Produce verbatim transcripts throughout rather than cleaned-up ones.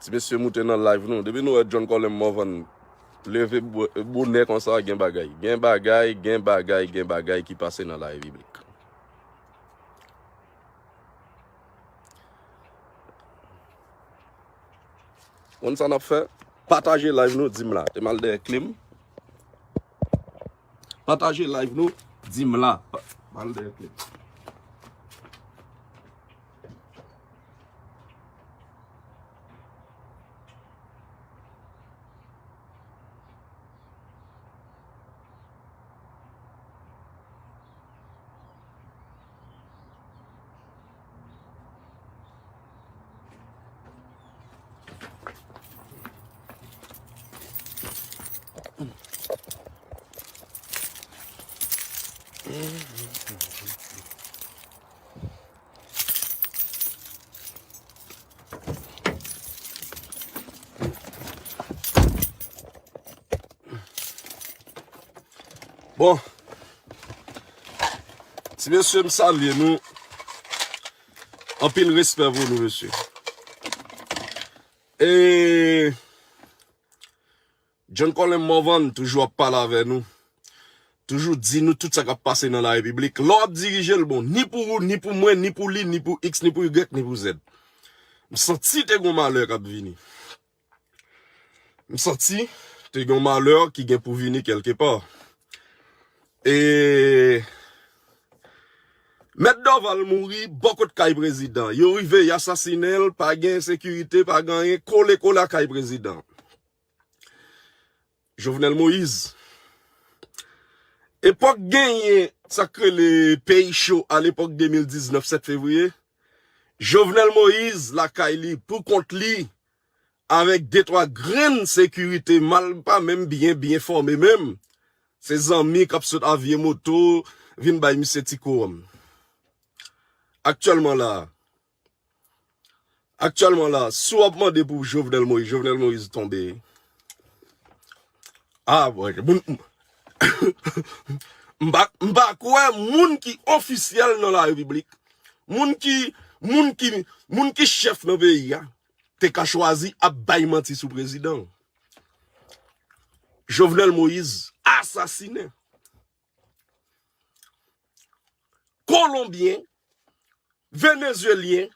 Ti mesye, moute nan live nou. Depi nou wè John Colem Morvan leve bo- bonè konsa, gen bagay. Gen bagay, gen bagay, gen bagay ki pase nan la repiblik. Konn sa n ap fè? Pataje live nou, di m la. Te m al dèyè kle m. Pataje live nou, di m la. Pa- Mal de Bon. Ti mesye, m salye nou. Anpil respè pou nou, mesye. E John Colem Morvan toujou ap pale avè nou. Toujou di nou tout sa k ap pase nan la repiblik. Lè w ap dirije l, bon, ni pou ou, ni pou mwen, ni pou li, ni pou X, ni pou Y, ni pou Z. M santi te gon malè k ap vini. M santi te gen yon malè ki gen pou vini kèlkepa. E Mèt Dorval mouri bò kot kay prezidan. Yo rive, y asasinen l, pa gen sekirite, pa gen anyen, kole kole a kay prezidan. Jovenel Moïse. Epòk genyen sa k rele peyi cho alepòk de mil diznèf, sèt fevriye, Jovenel Moïse lakay li, pou kont li, avèk de twa grenn sekirite mal pa menm byen, byen fòme menm. Se zanmi k ap sot a vye moto vin bay misye ti kowòm. Aktyèlman la, aktyèlman la, si w ap mande pou Jovenel Moïse, Jovenel Moïse tonbe. Ah, bon, moun, m pa, m pa kwè moun ki ofisyèl nan la repiblik, moun ki, moun ki, moun ki chèf nan peyi a, te ka chwazi ap bay manti sou prezidan. Jovenel Moïse asasinen. Kolonbyen, Venezyelyen,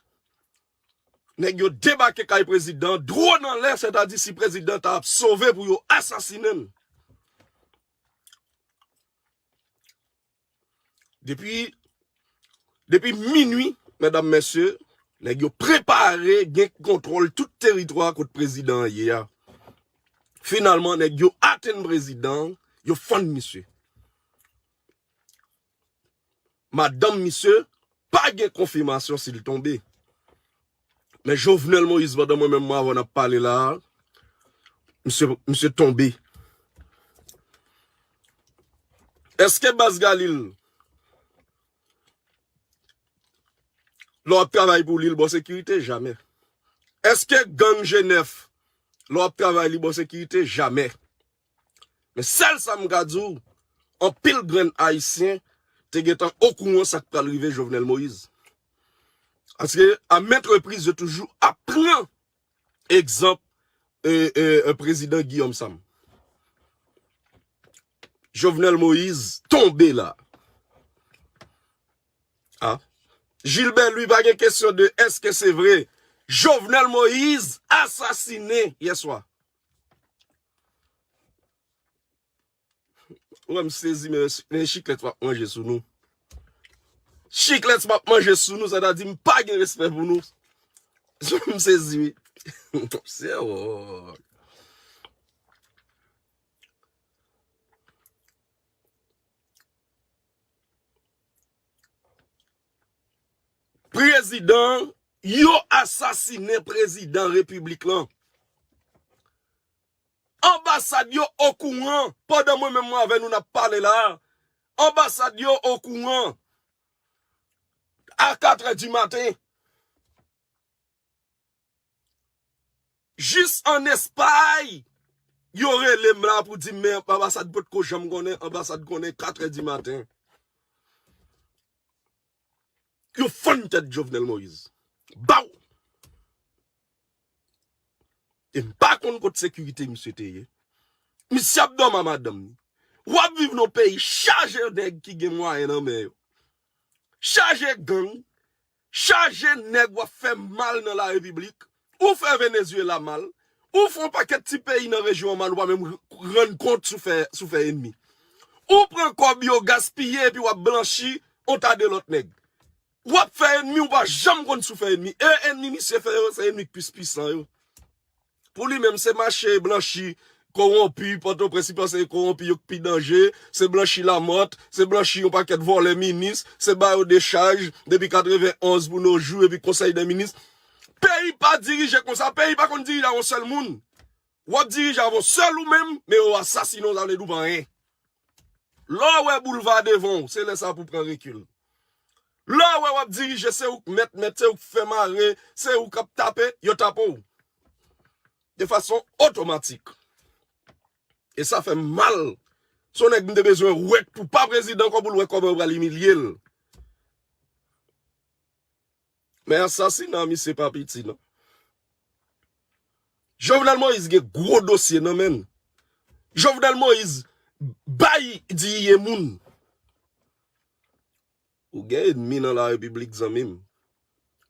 nèg yo debake kay prezidan, dwòn anlè, sètadi si prezidan ta ap sove pou yo asasinen l. Depi, depi minwi, medam, mesye, nèg yo prepare gen kontwòl tout teritwa kot prezidan an ye a. Finalman, nèg yo atenn prezidan, yo fann misye. Madanm misye, pa gen konfimasyon si l tonbe. Men Jovenel Moïse, pandan mwen menm Marvin ap pale la a, misye, misye tonbe. Èske Baz Galil, lè w ap travay pou li, l ba w sekirite? Jamè. Èske gang G nèf, lè w ap travay, li ba w sekirite? Jamè. Men sèl sa m ka di w, anpil grenn Ayisyen te gentan okouran sa k pral rive Jovenel Moïse. Paske a maintes reprises, yo toujou ap pran egzanp, e, e, e, prezidan Guillaume Sam. Jovenel Moïse tonbe la. Ah. Gilbert, li, pa gen kesyon de èske se vre. Jovenel Moïse asasinen yè swa. Ou wè m sezi, men, men chiklèt m ap manje sou nou. Chiklèt m ap manje sou nou, sa ta di m pa gen respè pou nou. M sezi, wi. Se, oh. Prezidan, yo asasinen prezidan repiblik lan. Anbasad yo okouran, pandan mwen menm mwen avè nou n ap pale la a. Anbasad yo okouran a katrè di maten. Jis ann Espay, yo rele m la pou di m, men anbasad potko janm konnen, anbasad konnen katrè di maten. Yo fann tèt Jovenel Moïse. Baw! E m pa konn kot sekirite misye te ye. Misye ap dòmi ak madanm li. W ap viv nan yon peyi chaje nèg ki gen mwayen nan men yo. Chaje gang, chaje nèg w ap fè mal nan la repiblik. Ou fè Venezuela mal. Ou fè yon pakèt ti peyi nan rejyon an mal, ou pa menm rann kont si w fè, si w fè enmi. Ou pran kòb yo gaspiye epi w ap blanchi yon ta de lòt nèg. W ap fè enmi, ou pa janm konn si w fè enmi. E enmi misye fè yo, se enmi k plis pwisan yo. Pou li menm, se mache blanchi kowonpi, Pòtoprens, li panse e kowonpi yo k pi danje, se blanchi Lamòt, se blanchi yon pakèt vòlè minis, se ba yo dechaj depi katrevenn onz pou nos jours, epi konsèy dè minis. Peyi pa dirije konsa, peyi pa konn dirije a yon sèl moun. W ap dirije avè w sèl ou menm, men yo asasinen w, sa vle di w pa anyen. Lè w wè boulva devan w, se lè sa pou pran rekil. Lè w wè w ap dirije, se ou k mèt mèt, se ou k fè mare, se ou k ap tape, yo tape w. De fason otomatik. E sa fè m mal. Se yon nèg m te bezwen wè k tou pa prezidan ankò pou l wè kòman yo pral imilye l. Men asasina misye pa piti non. Jovenel Moïse gen gwo dosye nan men l. Jovenel Moïse bay diye moun. Ou gen enmi nan la repiblik, zanmi m.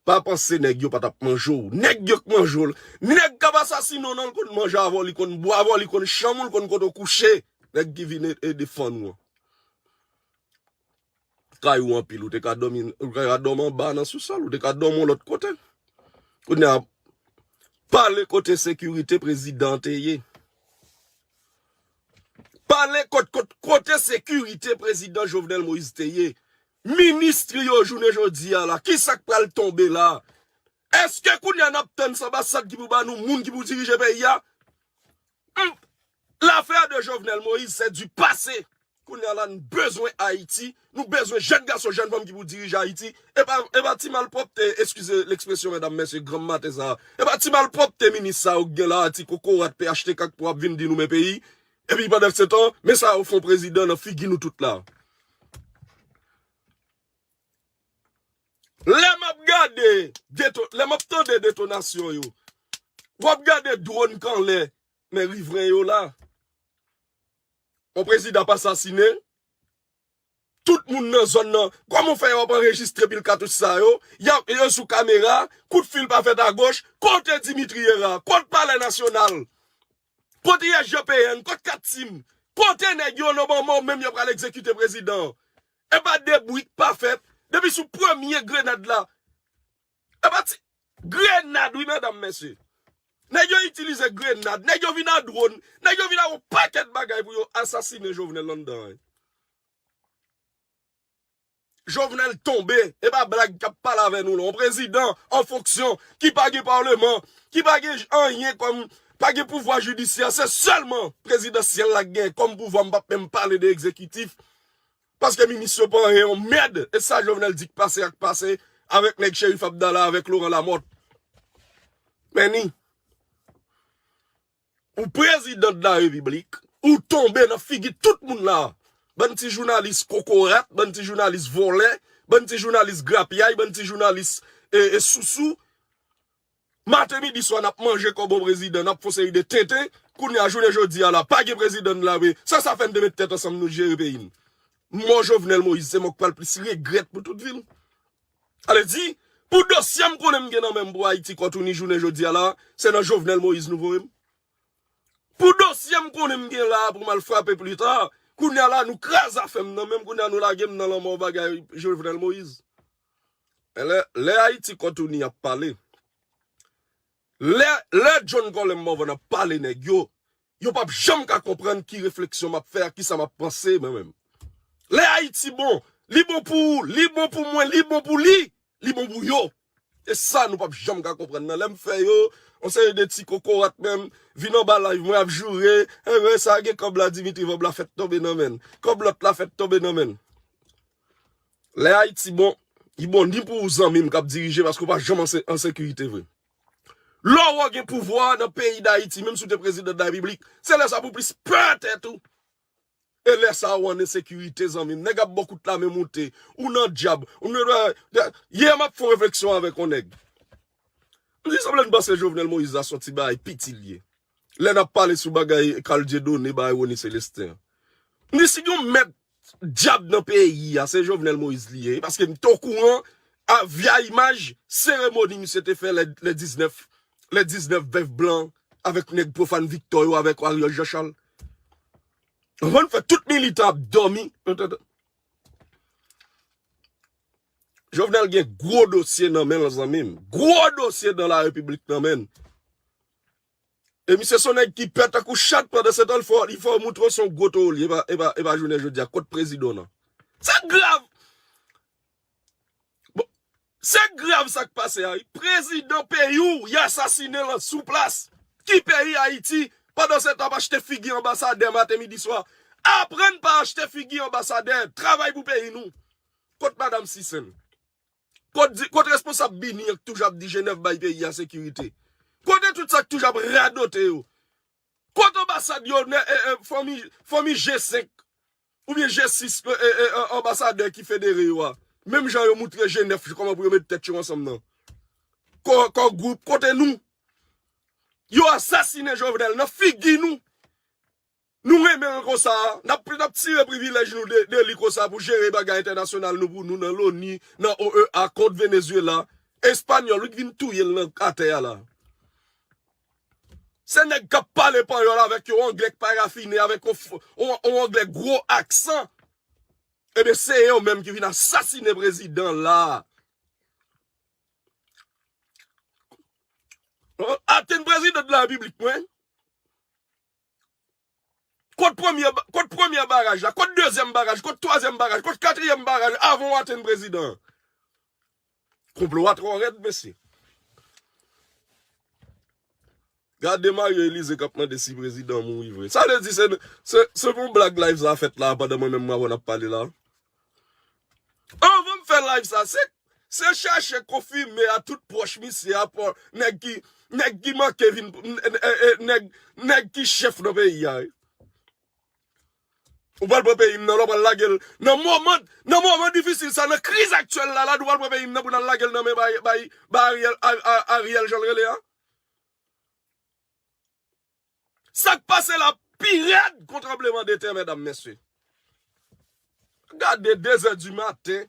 Pa panse nèg yo pa t ap manje w. Nèg yo k manje w. Nèg k ap asasine w nan, l konn manje avè w, li konn bwè avè w, li konn chanm ou, li konn kote w kouche. Nèg ki vin e, e defann ou an. Kay ou anpil, ou te ka dòmi, ou te ka dòmi anba nan sousòl, ou te ka dòmi yon lòt kote. Kounye a, pale kote sekirite prezidan an te ye. Pale kot, kot, kote sekirite prezidan Jovenel Moïse te ye. Minis li yo jounen jodi a la, kisa k pral tonbe la? Èske kounye a n ap tann se anbasad ki pou ba nou moun ki pou dirije peyi a? Hmm. L'affaire de Jovenel Moïse, c'est du passé. Kounye a la, nou bezwen Ayiti. Nou bezwen jèn gason, jèn fanm ki pou dirije Ayiti. E pa, e pa ti malpwòpte, eskize lekspresyon, medam, mesye, granm maten sa a. E pa ti malpwòpte minis sa yo k gen la a, ti kokorat P H T K k pou ap vin di nou men peyi. Epi pandan se tan, men sa yo fè yon prezidan nan figi nou tout la. Lè m ap gade, deto-, lè m ap tande detonasyon yo, w ap gade dwòn k anlè, men rivren yo la. Yon prezidan ap asasinen, tout moun nan zòn nan, kòman w fè yo ap anrejistre pil katouch sa yo, y ap, yo sou kamera, kout fil pa fèt agoch, kote Dimitri Herard, kote Palè Nasyonal, kote I S G P N, kote Kat Tim, kote nèg yo nan moman menm yo pral egzekite prezidan an. E pa de bri k pa fèt, depi sou premye grenad la, e pa ti, grenad wi, medam, mesye. Nèg yo itilize grenad, nèg yo vin a dwòn, nèg yo vin a yon pakèt bagay pou yo asasinen Jovenel anndan an. Jovenel tonbe, e pa blag k ap pale avè nou la. Yon prezidan an fonksyon ki pa gen palman, ki pa gen anyen kòm, pa gen pouvwa jidisyè, se sèlman prezidansyèl la k gen kòm pouvwa, m p ap menm pale de egzekitif. Paske minis yo pa anyen, yon mèd. E sa Jovenel di k pase ak pase avèk nèg Cherif Abdallah, avèk Laurent Lamothe. Men ni. Ou prezidan de la repiblik, ou tonbe nan figi tout moun la. Bann ti jounalis kokorat, bann ti jounalis vòlè, bann ti jounalis grapyay, bann ti jounalis, e, e sousou. Maten, midi, swa, n ap manje kòb yon prezidan, n ap fè yon seri de tenten. Kounye a, jounen jodi a la, pa gen prezidan n la, wi. Se sa fè n te met tèt ansanm, nou jere peyi n. Mò Jovenel Moïse, se mò k pral plis regrèt pou tout vi l. Ale di, pou dosye m konnen m gen nan men m pou Ayiti Kòtouni jounen jodi a la, se nan Jovenel Moïse nou voye m. Pou dosye m konnen m gen la pou m al frape pli ta, kounye a la nou kraze afè m nan men m, kounye a nou lage m nan lanmò bagay Jovenel Moïse. Men lè, lè Ayiti Kòtouni ap pale, lè, lè John Colem Morvan ap pale nèg yo, yo p ap janm ka konprann ki refleksyon m ap fè ak kisa m ap panse mwen menm. Lè Ayiti bon, li bon pou ou, li bon pou mwen, li bon pou li, li bon pou yo. E sa nou p ap janm ka konprann nan. Lè m fè yo, yon seri de ti kokorat menm, vin anba live mwen ap joure, enben sa gen kòb la Dimitri Vorbe la fèt tonbe nan men l. Kòb lòt la fèt tonbe nan men l. Lè Ayiti bon, li bon ni pou ou zanmi m k ap dirije paske w pa janm an se-, an sekirite vre. Lè w gen pouvwa nan peyi Dayiti, menm si w te prezidan de la repiblik, se lè sa pou plis pè tèt ou. E lè sa a, ou an ensekirite, zanmi m. Nèg ap ba w kout lame moute. Ou nan djab. Ou nan, yè m ap fè yon refleksyon avèk yon nèg. M di, sanble n panse Jovenel Moïse la se yon ti bagay piti l ye. Lè n ap pale sou bagay Carl Dieudonné, bagay Rony Célestin an. M di, si gen yon mèt dyab nan peyi a, se Jovenel Moïse li ye, paske m te okouran a vya imaj seremoni misye te fè lè, lè diznèf, lè diznèf vèv blan avèk nèg Profane Victor yo, avèk Ariel Jean Charles. Anvan n fè tout militan ap dòmi. Jovenel gen gwo dosye nan men l, zanmi m. Gwo dosye nan la repiblik nan men l. E misye se yon nèg ki pè tankou chat, pandan se tan, l fè, li fè w moutre w se yon gwo toro l ye, e pa, e pa, e pa jounen jodi a, kot prezidan w nan? Sa grav! Bon, se grav sa k pase a, wi. Prezidan peyi w, y asasinen l sou plas. Ki peyi Ayiti? Pandan se tan, ap achte figi anbasadè maten, midi, swa. Aprann pa achte figi anbasadè. Travay pou peyi nou. Kot madanm Sisèn? Kot di, kot responsab Bini an k toujou ap di Jenèf bay peyi a sekirite? Kote tout sa k toujou ap radote yo? Kot anbasad yo, ne, e, e, fanmi, fanmi G senk oubyen G sis, e, e, e, anbasadè ki federe yo a? Menm jan yo moutre Jenèf kòman pou yo met tèt yo ansanm nan. Kò, kò gwoup, kote nou? Yo asasinen Jovenel nan figi nou. Nou renmen l konsa, n ap, n ap tire privilèj nou de, de li konsa pou jere bagay entènasyonal nou pou nou nan loni, nan O E A kont Venezuela. Espanyòl, wi, k vin touye l nan atè a la. Se nèg k ap pale panyòl avèk yon anglè k pa rafine, avèk yon, yon, yon anglè gwo aksan. Ebyen, se yo menm ki vin asasinen prezidan la. Atenn prezidan de la repiblik, mwen. Kot premye, kot premye baraj la? Kot dezyèm baraj? Kot twazyèm baraj? Kot katriyèm baraj avan w atenn prezidan an? Konplo a twò rèd, mesye. Gade Mario Elize k ap mande si prezidan mouri vre. Sa vle di se, se, se pou blag live sa fèt la pandan mwen menm m avè w n ap pale la. Anvan m fè live sa, se, se chache konfime a tout pwòch misye a, nèg ki, nèg ki manke vin, nèg, nèg ki chèf nan peyi a, wi. Ou pral pran peyi m nan, lè w pral lage l nan moman, nan moman difisil sa, nan kriz aktyèl la, la, nou pral pran peyi m nan pou n al lage l nan men bay, bay, bay Ariel, A- A- Ariel, jan l rele a. Sa k pase la pi rèd kon tranbleman de tè, medam, mesye. Gade, de zè di maten,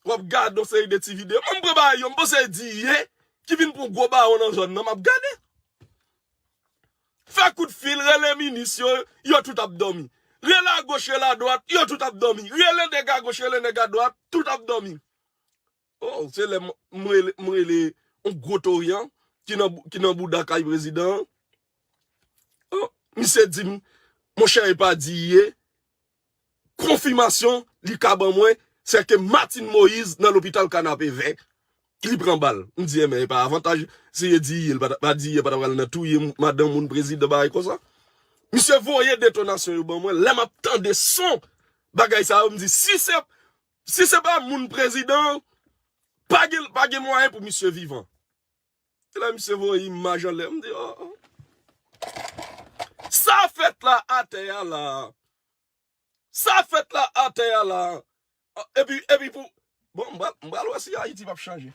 w ap gade yon seri de ti videyo. Mwen, m pran bagay yo, m panse di ye ki vin pou gwo bawon nan zòn nan, m ap gade. Fè kout fil, rele minis yo, yo tout ap dòmi. Rele agoch, rele adwat, yo tout ap dòmi. Rele nèg agoch, rele nèg adwat, tout ap dòmi. Oh, se lè m, m rele, m rele yon gwo tori an ki nan, ki nan bouda kay prezidan an. Oh, misye di m, monchè, e pa di ye. Konfimasyon li ka ban mwen, se ke Martine Moïse nan lopital Kanapevè, li pran bal. M di, enben, e pa avantaj, si e di ye, li pa ta, pa di ye, pa ta pral nan touye madanm moun prezidan, bagay konsa. Misye voye detonasyon yo ban mwen, lè m ap tande son bagay sa yo, m di, si se, si se pa moun prezidan, pa gen, pa gen mwayen pou misye vivan. E lè misye voye imaj anlè, m di, oh, oh. Sa fèt la atè a la. Sa fèt la atè a la. Epi, epi pou, bon, m pral, m pral wè si Ayiti p ap chanje.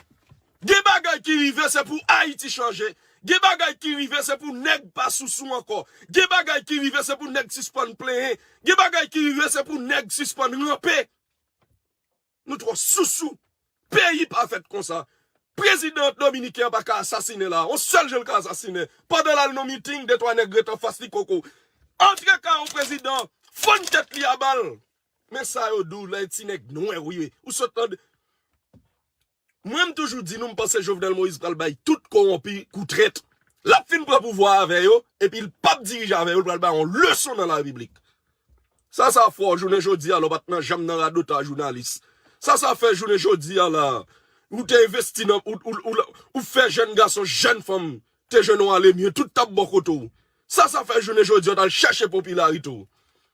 Gen bagay ki rive, se pou Ayiti chanje. Gen bagay ki rive, se pou nèg pa sousou ankò. Gen bagay ki rive, se pou nèg sispann plenyen. Gen bagay ki rive, se pou nèg sispann ranpe. Nou twò sousou. Peyi pa fèt konsa. Prezidan dominiken an pa ka asasinen la. Yon sèl jan l ka asasinen. Pandan l al nan miting, de twa nèg ret anfas li koko. Antre kay yon prezidan, fann tèt li a bal. Men sa yo di w lè ti nèg nwè w ye. Ou sot tande. Mwen, m toujou di nou, m panse Jovenel Moïse pral bay tout kowonpi kou trèt. L ap fin pran pouvwa avè yo, epi l p ap dirije avè yo, l pral bay yon leson nan larepiblik. Sa sa fè w jounen jodi a la, w pa t nan janm nan radotaj jounalis. Sa sa fè jounen jodi a la, ou te envesti nan, ou, ou, ou, ou fè jèn gason, jèn fanm, te jwenn yon alemye, tout t ap bò kote w. Sa sa fè jounen jodi a, w t al chèche popilarite w.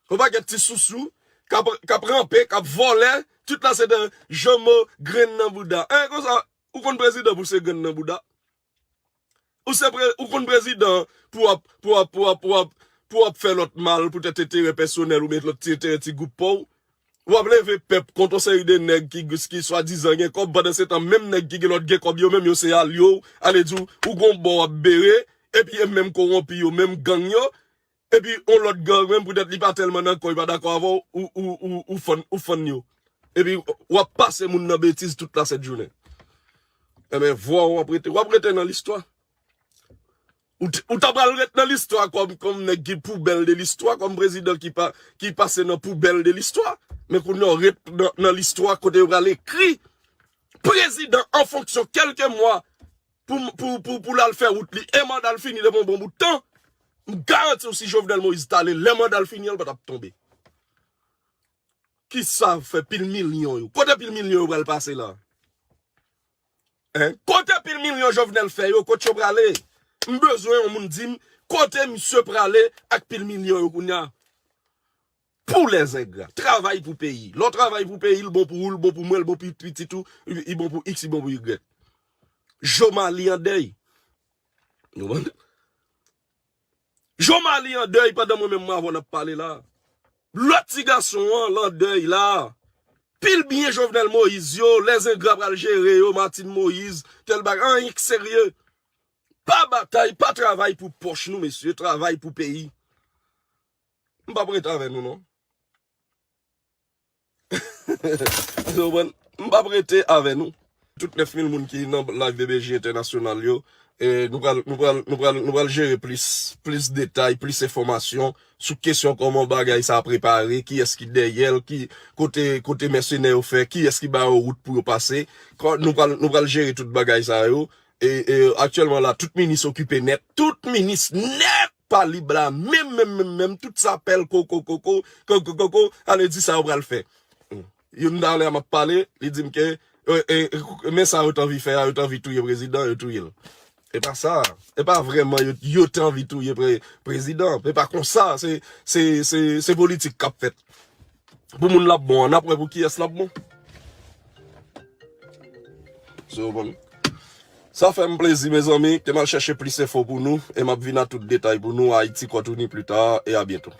Yon pakèt ti sousou, k ap, k ap ranpe, k ap vòlè, tout la se de janmo grenn nan bouda. En, konsa, ou konn prezidan pou se grenn nan bouda? Ou se pre, ou konn prezidan pou w ap, pou w ap, pou w ap, pou w ap, pou w ap fè lòt mal, poutèt enterè pèsonèl oubyen lòt ti enterè ti gwoup pa w? W ap leve pèp kont yon seri de nèg ki, ki swadizan gen kòb, pandan se tan menm nèg ki gen lòt gen kòb yo menm yo se alye w, ale di w, ou gon bò w ap bere, epi e menm kowonpi yo, menm gang yo, epi yon lòt gang menm poutèt li pa tèlman nan kò, li pa dakò avè w, ou, ou, ou, ou fann, ou fann yo. Epi w ap pase moun nan betiz tout la sèt jounen. Enben, vwa w ap rete, w ap rete nan listwa. Ou t- ou ta pral ret nan listwa kòm, kòm nèg ki poubèl de listwa, kòm prezidan ki pa, ki pase nan poubèl de listwa. Men kounye a w ret nan, nan listwa kote yo pral ekri prezidan an fonksyon kèlke mwa pou, pou, pou, pou l al fè wout li. E manda l fini depi yon bon bout tan. M garanti w si Jovenel Moïse t ale, lè manda l fini an, l pa t ap tonbe. Kisa fè pil milyon yo? Kote pil milyon yo pral pase la? Hein? Kote pil milyon Jovenel fè yo? Kot yo prale? M bezwen yon moun di m kote misye prale ak pil milyon yo kounye a. Pou lèzengra. Travay pou peyi. Lè w travay pou peyi, l bon pou ou, l bon pou mwen, l bon pou pitit ou, li bon pou X, li bon pou Y. Jomali an dèy. Nou konprann? Jomali an dèy pandan mwen menm m avè w n ap pale la. Lòt ti gason an, l an dèy la. Pil byen Jovenel Moïse yo, lèzengra pral jere yo, Martine Moïse, tèl bagay, anyen k serye. Pa batay, pa travay pou pòch nou, mesye, travay pou peyi. M p ap rete avè nou, non. Ou konprann? M p ap rete avè nou. Tout nèf mil moun ki nan live B B J entènasyonal yo, e nou pral, nou pral, nou pral, nou pral jere plis, plis detay, plis enfòmasyon sou kesyon kòman bagay sa a prepare, kiyès ki dèyè l, ki kote, kote mèsenè yo fè, kiyès ki ba yo wout pou yo pase. Kò- Nou pral, nou pral jere tout bagay sa yo. E, e aktyèlman la, tout minis okipe nèt. Tout minis nèt pa lib la. Menm, menm, menm, menm. Tout sa pèl koko, koko, koko, koko. Ale di sa yo pral fè. Hmm. Youn talè a m ap pale, li di m ke, e, e, men sa yo t anvi fè a, yo t anvi touye prezidan, yo touye l. E pa sa. E pa vrèman yo, yo t anvi touye pre- prezidan. E pa konsa, se, se, se, se politik k ap fèt. Pou moun l ap bon an, n ap wè pou kiyès l ap bon. So, bon. Sa fè m plezi, mezanmi. Ke m al chèche plis enfo pou nou. E m ap vin a tout detay pou nou. Ayiti, Kòtouni, pli ta. E a byento.